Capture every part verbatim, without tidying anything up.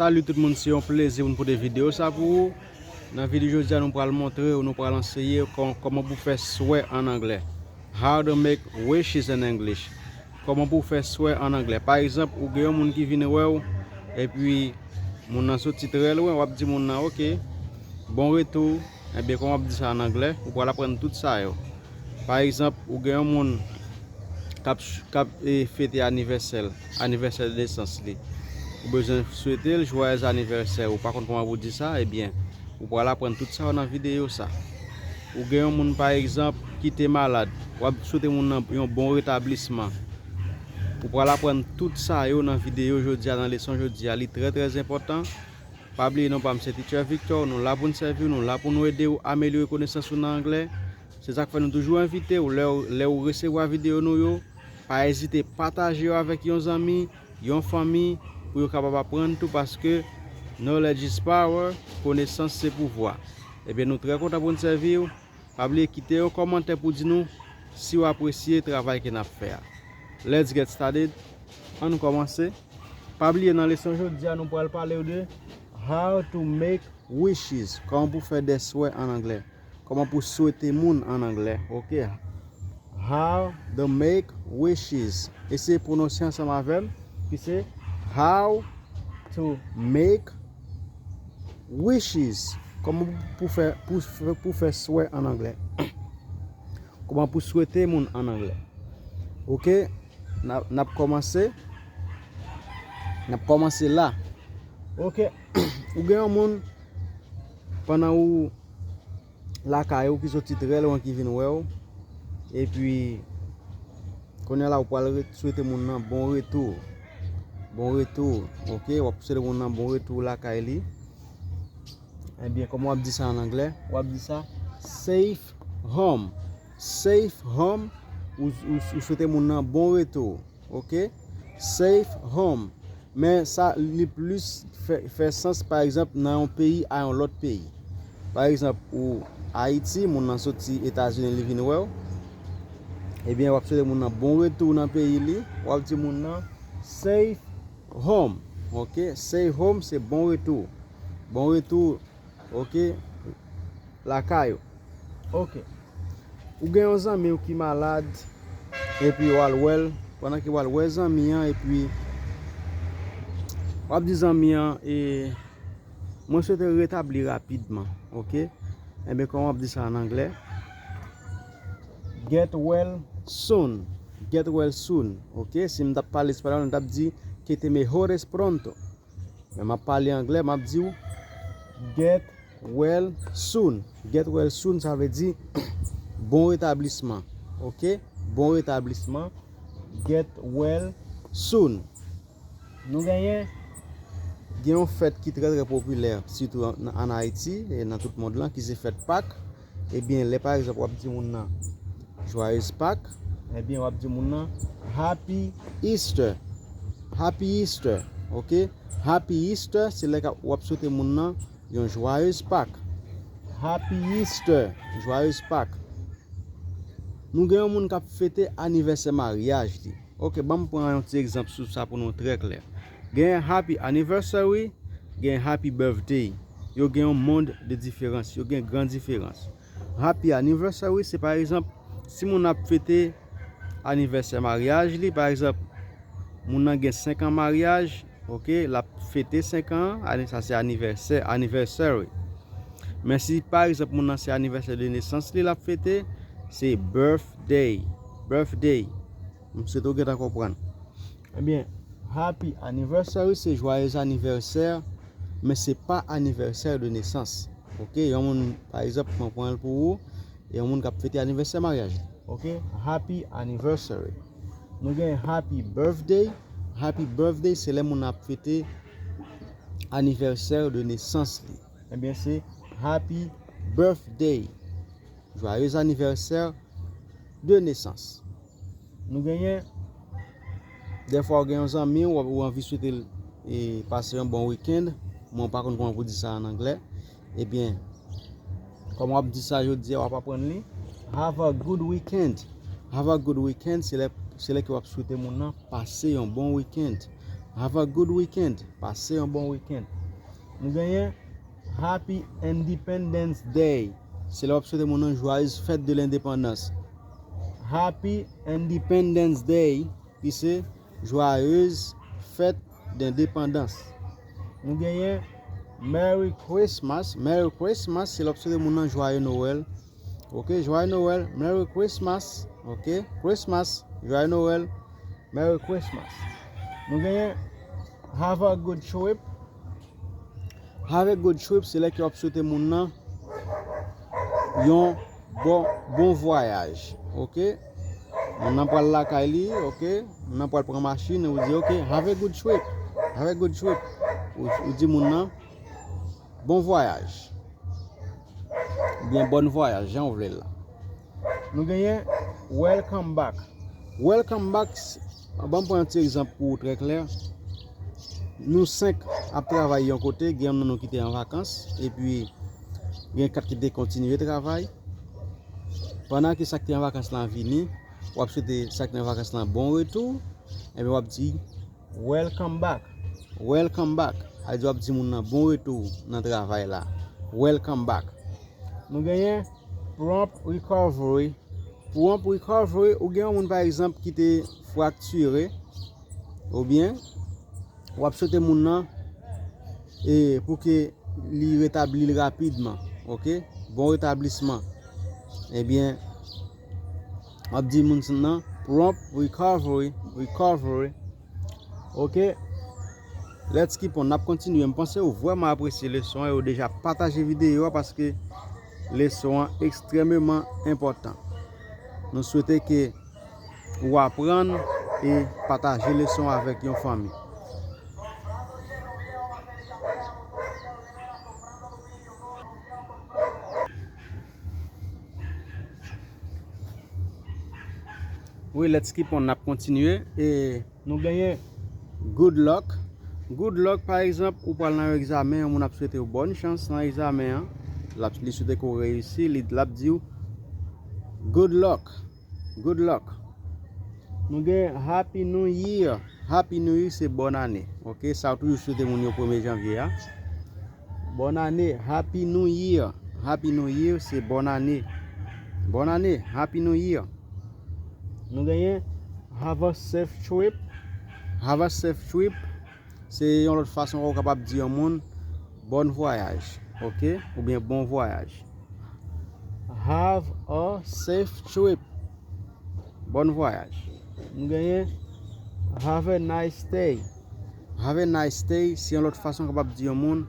Salut tout moun, se yon plezi pou n pote videyo sa pou ou. Nan videyo jodi a, nou pral montre ou, nou pral anseye kò-, kòman pou fè swè an anglè. How to make wishes in English. Kòman pou fè swè an anglè. Pa egzanp, ou gen yon moun ki vin wè w, epi moun nan soti trè lwen, w ap di moun nan, "Ok, bon retou." Ebyen, kòman w ap di sa an anglè? Ou pral aprann tout sa yo. Pa egzanp, ou gen yon moun k ap, k ap, e, fete anivèsè l, anivèsè de nesans li. Ou bezwen swete l jwayèz anivèsè, ou pa konn kòman pou di sa, ebyen, ou pral aprann tout sa yo nan videyo sa. Ou gen yon moun, pa egzanp, ki te malad, w ap swete moun nan yon bon retablisman. Ou pral aprann tout sa yo nan videyo jodi a, nan leson jodi a, li trè, trè enpòtan. Pa bliye non pa m se Teacher Victor, nou la pou n sèvi w, nou la pou nou ede w amelyore konesans ou nan anglè. Se sa k fè nou toujou envite w, lè w, lè w resevwa videyo nou yo, pa ezite pataje yo avèk yon zanmi, yon fanmi, pou yo kapab aprann tou, paske knowledge is power, konesans se pouvwa. Ebyen, nou trè kontan pou n sèvi w. Pa bliye kite yon kòmantè pou di nou si w apresye travay ke n ap fè a. Let's get started. Ann kòmanse. Pa bliye nan leson jodi a, nou pral pale w de how to make wishes. Kòman pou fè de swè an anglè. Kòman pou swete moun an anglè. Ok. How to make wishes. Eseye pwononse ansanm avè m, ki se how to make wishes. Kòman pou fè, pou, pou fè swè an anglè. Kòman pou swete moun an anglè. Ok, n ap, n ap kòmanse. N ap kòmanse la. Ok, ou gen yon moun pandan ou lakay ou ki soti trè lwen ki vin wè w. Epi, kounye a la ou pral re-, swete moun nan bon retou. Bon retou, ok, w ap swete moun nan bon retou lakay li. Ebyen, kòman w ap di sa an anglè? W ap di sa safe home. Safe home, ou, ou, ou swete moun nan bon retou. Ok? Safe home. Men sa, li plis fè, fè sans, pa egzanp, nan yon peyi a yon lòt peyi. Pa egzanp, ou Ayiti, moun nan soti Etazini, li vin wè w. Ebyen, w ap swete moun nan bon retou nan peyi li. W ap di moun nan safe home. Ok? Safe home, se bon retou. Bon retou, ok, lakay ou. Ok. Ou gen yon zanmi w ki malad, epi w al wè l, pandan ke w al wè zanmi an, epi w ap di zanmi an, e, "Mwen swete retabli rapidman," ok? Ebyen, kòman w ap di sa an anglè? Get well soon. Get well soon, ok? Si m t ap pale espanyòl, m t ap di, "Que te mejores pronto." Men m ap pale anglè, m ap di w, "Get well soon." Get well soon, sa vle di, "Bon retablisman." Ok? Bon retablisman. Get well soon. Nou genyen, gen yon fèt ki trè, trè popilè, sitou an, an Ayiti, e nan tout mond lan, ki se fèt Pak. Ebyen, lè pa egzanp, w ap di moun nan, "Joyeux Pâques," ebyen, w ap di moun nan, "Happy Easter." Happy Easter, ok? Happy Easter, se lè w ap swete moun nan yon Joyeux Pâques. Happy Easter, Joyeux Pâques. Nou gen yon moun k ap fete anivèsè maryaj li. Ok, ban m pran yon ti egzanp sou sa pou nou trè klè. Gen happy anniversary, gen happy birthday. Yo gen yon mond de diferans, yo gen gran diferans. Happy anniversary, se pa egzanp, si moun ap fete anivèsè maryaj li, pa egzanp, moun nan gen senk an maryaj, ok, l ap fete senk an, ane, sa se anivèsè, anniversary. Men si, pa egzanp, moun nan se anivèsè de nesans li, l ap fete, se birthday, birthday. M swete w gentan konprann. Ebyen, happy anniversary, se joyeux anniversaire, men se pa anivèsè de nesans. Ok, yon moun, pa egzanp, mwen pran l pou ou, e yon moun k ap fete anivèsè maryaj li. Ok, happy anniversary. Nou gen happy birthday. Happy birthday, se lè moun ap fete anivèsè de nesans li. Ebyen, se happy birthday. Joyeux anniversaire de naissance. Nou genyen, dèfwa ou gen yon zanmi w, ou anvi swete l, e, pase yon bon weekend, men w pa konn kòman pou di sa an anglè. Ebyen, kòman w ap di sa jodi a, w ap aprann li. Have a good weekend. Have a good weekend, se lè, se lè ke w ap swete moun nan pase yon bon weekend. Have a good weekend. Pase yon bon weekend. Nou genyen Happy Independence Day. Se lè w ap swete moun nan jwayez fèt de lendepandans. Happy Independence Day, ki se jwayez fèt dendepandans. Nou genyen Merry Christmas. Merry Christmas, se lè w ap swete moun nan jwaye Nowèl. Ok, jwaye Nowèl, Merry Christmas. Ok, Christmas, jwaye Nowèl, Merry Christmas. Nou genyen Have a good trip. Have a good trip, se lè ke w ap swete moun nan yon bon, bon vwayaj. Ok? Moun nan pral lakay li, ok? Moun nan pral pran machin, ou di, ok, have a good trip. Have a good trip. Ou, ou di moun nan, bon vwayaj. Oubyen bòn vwayaj, jan w vle l la. Nou genyen welcome back. Welcome back, s- ban m pran yon ti egzanp pou ou trè klè. Nou senk ap travay yon kote, gen youn nan nou ki te an vakans, epi gen kat ki te kontinye travay. Pandan ke sa k te an vakans lan vini, w ap swete sa k te an vakans lan bon retou, ebyen w ap di, welcome back. Welcome back. Sa vle di w ap di moun nan bon retou nan travay la. Welcome back. Nou genyen prompt recovery. Prompt recovery, ou gen yon moun pa egzanp ki te fraktire, oubyen w ap swete moun nan e pou ke li retabli l rapidman, ok? Bon retablisman. Ebyen, w ap di moun nan prompt recovery, recovery. Ok? Let's keep on. N ap kontinye. M panse ou vrèman apresye leson an e ou deja pataje videyo a paske leson an ekstrèmeman enpòtan. Nou swete ke ou aprann e pataje leson an avèk yon fanmi. Wi, let's keep on, n ap kontinye. E nou genyen good luck. Good luck, pa egzanp, ou pral nan yon egzamen, yon moun ap swete w bòn chans nan egzamen an. L ap, li swete ke w reyisi, li, l ap di w, good luck. Good luck. Nou gen Happy New Year. Happy New Year se bòn ane. Ok, sa w toujou swete moun yo premye janvye a. Bòn ane, Happy New Year. Happy New Year se bòn ane. Bòn ane, Happy New Year. Nou genyen Have a safe trip. Have a safe trip. Se yon lòt fason ou kapab di yon moun bòn vwayaj, ok? Oubyen bon vwayaj. Have a safe trip. Bòn vwayaj. Nou genyen have a nice stay. Have a nice stay, se yon lòt fason ou kapab di yon moun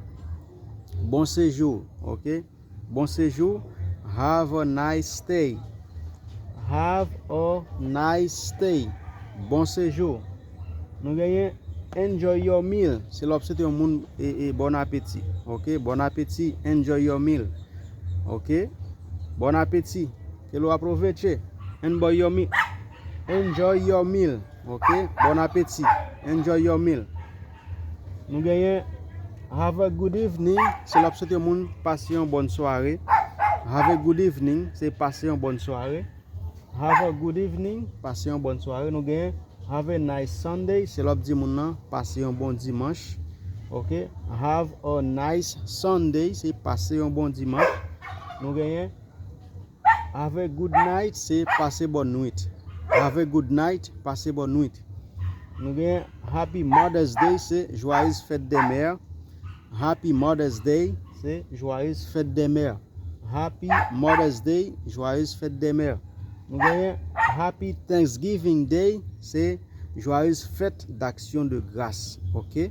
bon sejou, ok? Bon sejou. Have a nice stay. Have a nice stay. Bon sejou. Nou genyen enjoy your meal. Se lè w ap swete yon moun e, e, bon apeti. Ok? Bon apeti. Enjoy your meal. Ok? Bon apeti. Que lo aproveche. Enjoy your meal. Enjoy your meal. Ok? Bon apeti. Enjoy your meal. Nou genyen have a good evening, se lè w ap swete yon moun pase yon bòn sware. Have a good evening, se pase yon bòn sware. Have a good evening, pase yon bòn sware. Nou genyen have a nice Sunday, se lè w ap di moun nan pase yon bon dimanch. Ok? Have a nice Sunday, se pase yon bon dimanch. Nou genyen have a good night, se pase bòn nwit. Have a good night, pase bòn nwit. Nou gen Happy Mother's Day, se Joyeuses Fêtes des Mères. Happy Mother's Day, se Joyeuses Fêtes des Mères. Happy Mother's Day, Joyeuses Fêtes des Mères. Nou genyen Happy Thanksgiving Day, se Joyeuses Fêtes d'Action de Grâce. Ok?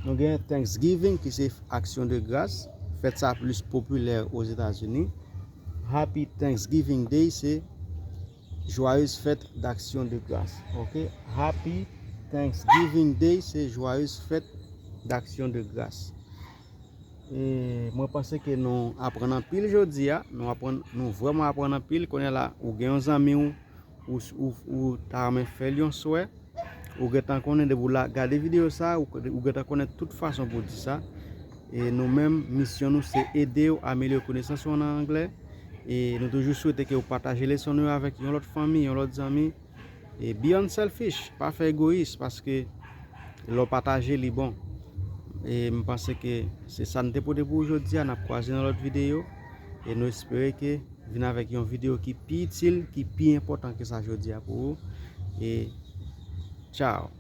Nou gen Thanksgiving, ki se aksyon de gras. Fèt sa plis popilè Ozetazini. Happy Thanksgiving Day, se Joyeuses Fêtes d'Action de Grâce. Ok? Happy Thanksgiving Day, se Joyeuses Fêtes d'Action de Grâce. E mwen panse ke nou aprann anpil jodi a. Nou aprann, nou vrèman aprann anpil. Kounye a la, ou gen yon zanmi w, ou, ou, ou ta renmen fè l yon swè. Ou gentan konnen depi w la gade videyo sa, ou, ou gentan konnen tout fason pou w di sa. E nou menm, misyon nou se ede w amelyore konesans ou an anglè. E nou toujou swete ke w pataje leson nou yo avèk yon lòt fanmi, yon lòt zanmi. E be unselfish, pa fè egoyis, paske Lè w pataje li bon. E m panse ke se sa n te pote pou ou jodi a. N ap kwaze nan lòt videyo. E nou espere ke vin avèk yon videyo ki pi itil, ki pi enpòtan ke sa jodi a pou ou. E tchao.